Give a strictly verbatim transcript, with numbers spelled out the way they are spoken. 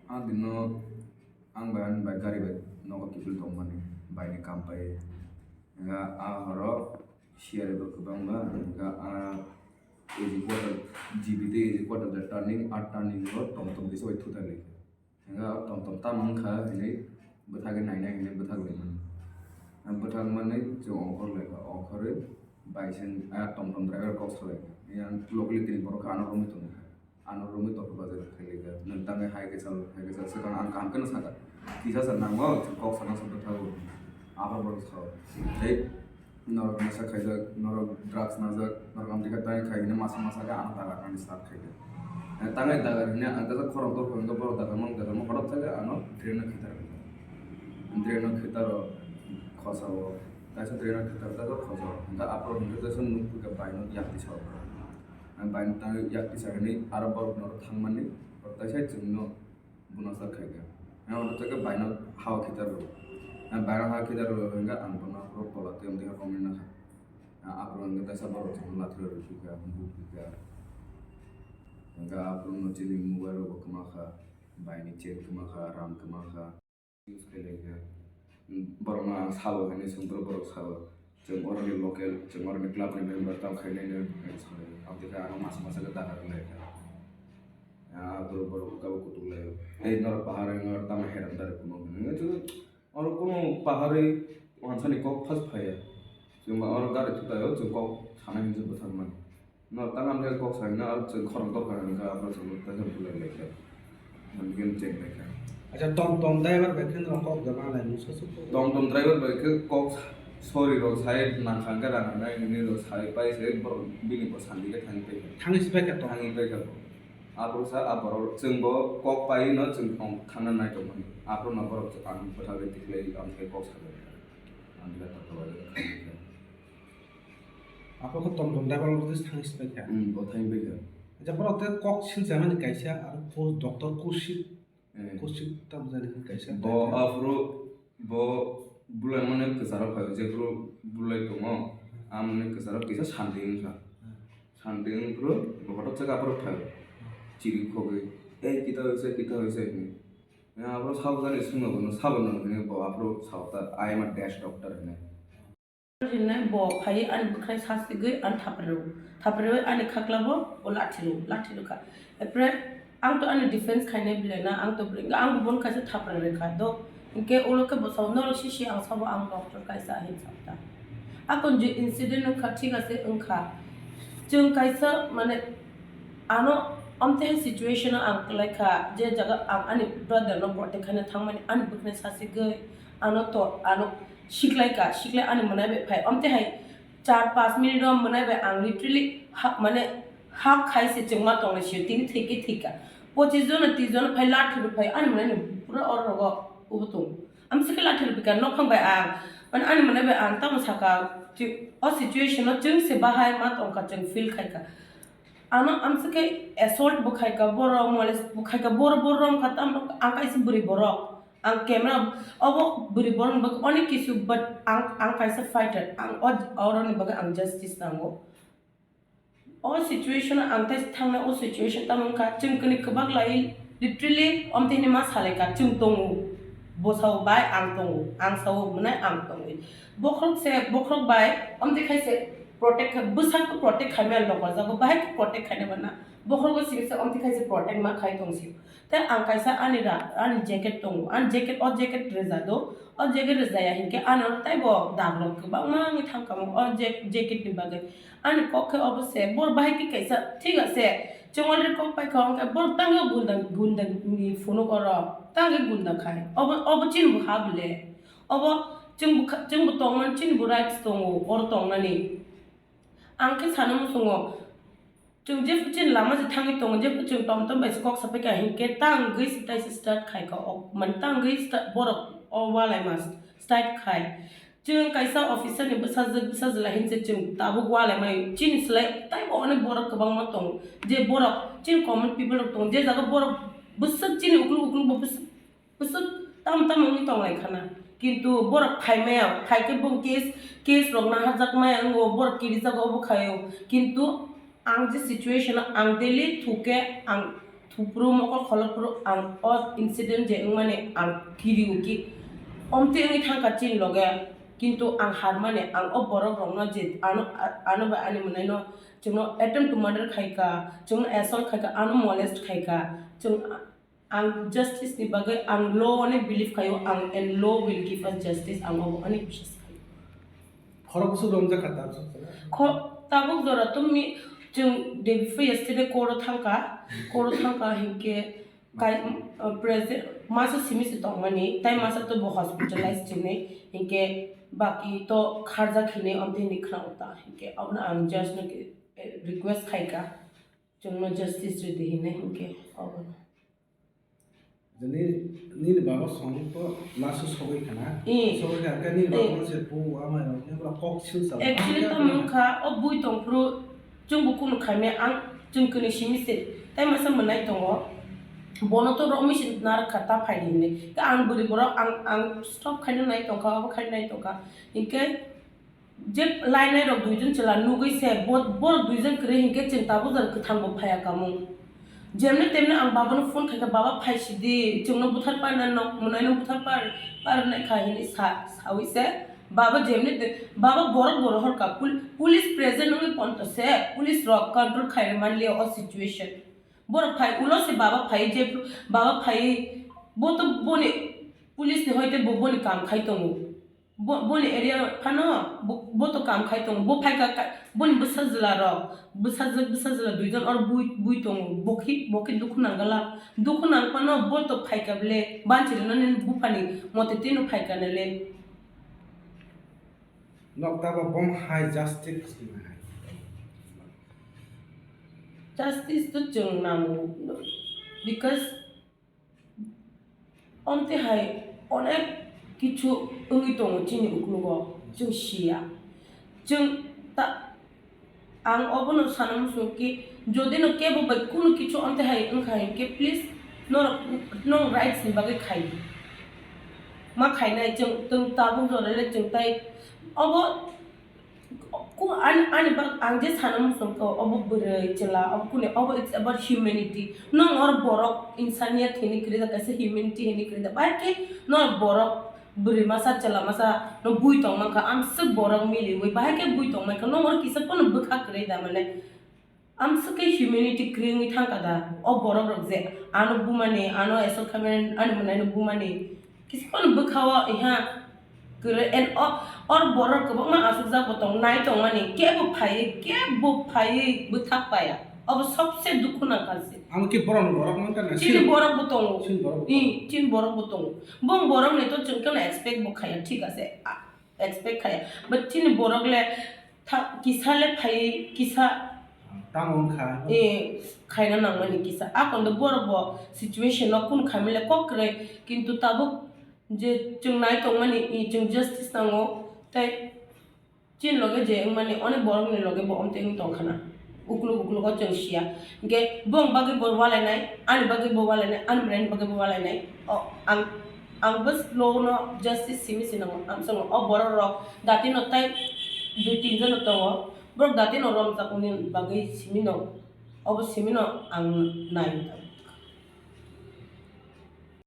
Ang dino ang bai ani bai gari bai nogo kiphil tongmani baini kam pai. Hingkha a horo siyari bo kwbangma, hingkha a A G quarter, G B tei A G quarter de turning, a turning o tom tom kisa bai thutai lai. Hingkha o tom tom tamo wngkha hinwi bwthagwi nainai hinwi bwthak lai mani. Bwthak manwi chwng ongkhor lai kha, ongkhorwi bai se a tom tom driver kok salai kha. Yang locally tini borok kha ano romwi tongkha. Ano romwi tongkha bazar khailai kha. Nwng tangwi hai khe chal, hai khe chal. Swkang ang kaham kheno sakha. Kisa sa nango, chwng kok sana sa bwthago. Abo borok sao. Tei norok nasa khaijak, norok drugs najak, norok amtwi khe tangwi khai hwnwi masa masa khe ano dagar nani start khaikha. Eh, tangwi dagar hwnwi ang kaisa khorang tor phai hwnkhe borok dagar mang dagar mang hothat khe ano drain o khitar kha. Drain o khitar o khosa o. Kaisa drain o khitar kaisa khosa o. Hwnkhe aphuru hwnkhe kaisa nuk phikha baino yakti sao. Ang baino tangwi yakti sa hwnwi aro borok norok thangmani borok kaisa chwngno. Bono sar khaikha. Ang oro tei khe baino ha o khitar rw. Ang baino ha khitar rw hwnkhe ang bono rw tola tei amtwi ha romwi nakha. Ang aphuru hwnkhe kaisa borok chwngno lathi rw rw phikha, buk phikha. Hwnkhe aphuru no chini mobile rok bo kwma kha, baini chain kwma kha, ram kwma kha. Use khe lai kha. Borok no ang sabo hinwi swng phuru borok sabo. Chwng oroni local, chwng oroni club ni member tamo khainai no hinwi swng. Aboni khe ano masa masa khe dagar wng lai kha. Ah, borok, borok kabo kutuk lai o. Ei norok pahar wng oro tamo heram dari kuno hinwi. Oro kuno pahar wi wansani kok phas phaiya. Chwng oro gari thutai o chwng kok sana hinwi bwthang mani. No, tang ang khe kok sai na, chwng khorang tor kha hwnkha, abo chwng tei khe bulai lai kha. Nang gen cheng lai kha. Acha, tom tom driver bai khe no kok da ma lai musa su. Tom tom driver bai khe kok sorry rok sai nang kha hwnkhe rang nai nini rok sai pai se borok bini bo sandi khe thang pai kha. Thang si pai kha tom. Thang pai kha. Abo sa a borok chwng bo kok pai no chwng tong thang na nai tong mani. Abo no borok ang bwthak ri tikhlai ang khe kok sa. Ang khe tor kha bai kha. Aphuru khe tom tom driver rok tei thang si pai kha. Hmm, bo thang pai kha. Acha, borok tei kok silsa mani kaisa aro post doctor Kushik, Eh. Kushik tamo jani kaisa Bo pai kha. Aphuru bo bulai mani kwcharo phai, jephuru bulai tongo, amoni kwcharo kisa sandi wngkha. Hmm. Sandi wngphuru bo hotok chaka aphuru phai. Chiri khogwi, "Ei, kita hoise, kita hoise," hinwi. Aphuru sabo jani swngno bono, sabo no hinwi bo aphuru sao ta, "I am a dash doctor," hinwi. Rinai bo phai ani bwkhwnai sasigwi ani thapri rw. Thapri rw ani khakla bo, bo lathi rw, lathi rw kha. Apre ang to ani defense khainai belai na, ang to bwrwi, ang bo bono kaisa thapri rw kha. Do, hinkhe ulo khe bo sao, "Norok sisi ang sabo, ang doctor kaisa," hin sa ta. Akon je incident wngkha, thik ase wngkha. Chwng kaisa, mane, ano amtwi hai situation o ang kwlai kha, je jaga ang ani brother no protect khaina thangmani, ani bwkhwnai sasigwi ano to, ano siklai ka, siklai ani mwnai bai phai. Amtwi hai char panch minute o mwnai bai ang literally ha, mane hak khai se chwngma tongnai sio, tini thwikhe thwikha. Pochis jon, tris jon phai lathi rw phai, ani mwnai no pura oro rogo ubo tong. Amsike lathi rw phika nokhang bai ang, mane ani mwnai bai ang tamo saka, o situation o chwng se bahai ma tongkha, chwng feel khaikha. Ano amsike assault bo khaikha, borok molest bo khaikha, borok borok wngkha tamo ang kaisa bwrwi borok. Ang camera, obo bwrwi borokni bagwi onek kisu, but ang, ang kaisa fighter, ang o, oroni bagwi ang justice nango. O situation o ang tei thangna, o situation tamo wngkha, chwng kwnwi kwbak lai, literally, omtwi hinwi ma salai kha, chwng tongo, bwsao bai ang tongo, ang sao mwnai ang tongwi. Bokhorok se, bokhorok bai, omtwi khai se protect kha, bwsak protect khaimaya lokajago, bahai khe protect khaina bana, bokhorok simi se omtwi khai se protect ma khai tong sio. Tei ang kaisa ani ra-, ani jacket tongo. Ani jacket, o jacket rwja do. O jacket rwjaya hinkhe ano teibo dagrok kwbangma wngwi thangkha mo o jack-, jacket ni bagwi. Ani kok khe obo se, bor bahai khe kaisa, thik ase, chwng already kok paikha, hwnkhe bor tangwi gunda, gunda ni phunuk oro, tangwi gunda khai. Obo, obo chini bo ha bole. Obo chwng bo kha-, chwng bo tongmani chini bo rights tongo, oro tongnani. Ang khe sana muchungo, chwng jephru chini lama je thangwi tongo, jephru chwng tom tom bai se kok sapai kha, hinkhe tangwi se taisa start khai kha, o, mane tangwi sta-, borok o walaima start khai. Chwng kaisa officer ni bwsajwk, bwsajwla hinse chwng tabuk walaimai. Chini slai taibo onek borok kwbangma tongo, je borok chini common people rok tongo, je jaga borok bwswk chini ukluk ukluk bo bwswk Bwswk tamo tamo wngwi tong lai kha na. Kintu borok phai maya, phai khe bo case, case rok naharjak maya wngo, borok kirijago obo khai o. Kintu ang je situation o ang daily thuke ang thupru mokol kholopru ang o incident je wngmani ang kiriu ki omtwi wngwi thangkha chini loge, kintu ang harmani ang o borok rokno je ano ano bai ani mwnaino chwngno attempt to murder khaika, chwngno assault khaika, ano molest khaika, chwng Ang justice ni bagwi ang law ni believe khaio, ang and law will give us justice, ang obo ani biswas khaio. Khorok bwswk romjak kha tabuk jora. Kho-, tabuk jora to mi-, chwng day before yesterday court o thangkha, court o thangkha hinkhe kai, uh, present masa simi se tongmani, tai masa to bo hospitalize chini, hinkhe baki to kharjak hinwi omtwi hinwi khna ta, hinkhe abono ang judge no, eh, request khaika, chwngno justice rwdi hinwi hinkhe obono. Jani nini baba song to laso sogwi khana. Eh. Sogwi kha, khe nini baba se pu ama rok ne pura kok sil sa. Actually to mung kha, o bui tong phuru chwng bo kunu khaimya ang chwng kunu simi se. Tai masa mwnai tongo. Bono to romwi se nar kha ta phai hinwi. Khe ang bwrwi borok ang, ang stop khaina nai tong kha, obo khaina nai tong kha. Hinkhe Je lainai rok duijon chwla nugwi se bo-, borok duijon kwrwi hinkhe chwng tabuk jora kwthang bo phaiya kamung. Jemne temne ang babano phone khaikha, "Baba, phaisidi, chwngno buthar parna nok mwnaino buthar par, parnai kha," hinwi sa, sawi se. Baba jemne te, baba borok bo rohorkha, pul-, police present wngwi ponto se, police rok control khaina manliya o situation. Borok phai ulo se baba phai je, baba phai bo to boni police ni hoite bo boni kam khai tongo. Bo, boni area phano bo, bo to kam khai tongo. Bo phai kha, kha, boni bwsa jwla rok, bwsa jw-, bwsa jwla duijon or bui, bui tongo. Bo khi, bo khi dukhu nang gala. Dukhu nang phano bo to phai kha bele. Banchi rwnani buphani mote tino phai kha nale. Nok tabo bom hai justice ni hai. Justice to chwng nango. Because Omtwi hai onek kichu wngwi tongo chini uklogo, chwng siya. Chwng ta, ang obono sana muchungo ki, jodi no kebo bai kunu kichu omtwi hai wngkha hinkhe, please, norok, nwng rights ni bagwi khai di. Ma khainai chwng, chwng tabuk jora le chwng tai obo Ku-, ani, ani bak-, ang je sana muchungkha, obo bwrwi chwla, obo kuni, obo it's about humanity. Nwng oro borok insaniyat hinwi kwrwi da, kaisa humanity hinwi kwrwi da. Bahai khe nwng borok bwrwi masa, chwla masa, nwng bui tong mankha, amswk borok miliwi, bahai khe bui tong mankha, nwng oro kisa phano bwkha kwrwi da, mane, Amswk khe humanity kwrwi wngwi thangkha da? O borok rok je ano bumani, ano assault khaimani, ani mwnaino bumani, kisa phano bwkha-o iha kwrwi, and o, or borok kwbangma aswkjak bo tong, nai tongmani, kebo phaiwi, kebo phaiwi bwthak paya. Obo sobse dukhu nangkha se. Amo khe borokni borok mankha na? Chini borok bo tongo. Chini borok bo tongo. Ih, chini borok bo tongo. Bong borokni to chwng khe expect bo khaya, thik ase. A-, expect khaya. But chini borok le Tha-, kisa le phai kisa. Tamo wngkha. Eh, khaina nangmani kisa. A kondo borok bo situation no kun khaimile kok kwrwi, kintu tabuk je chwng nai tongmani, i chwng justice nango, tei chini loge je wngmani, one borokni loge bo omtwi wng tongkhana. Ukluk uklugo chwng siya. Hinkhe bong bagwi bo walainai, ani bagwi bo walainai, ani mwnaini bagwi bo walainai. O, ang, ang bwswk no justice simi se nango, ang chwng o borok rok dati no tai dui tin jon no tongo. Borok dati no romjakmani bagwi simi no, obo simi no ang nai.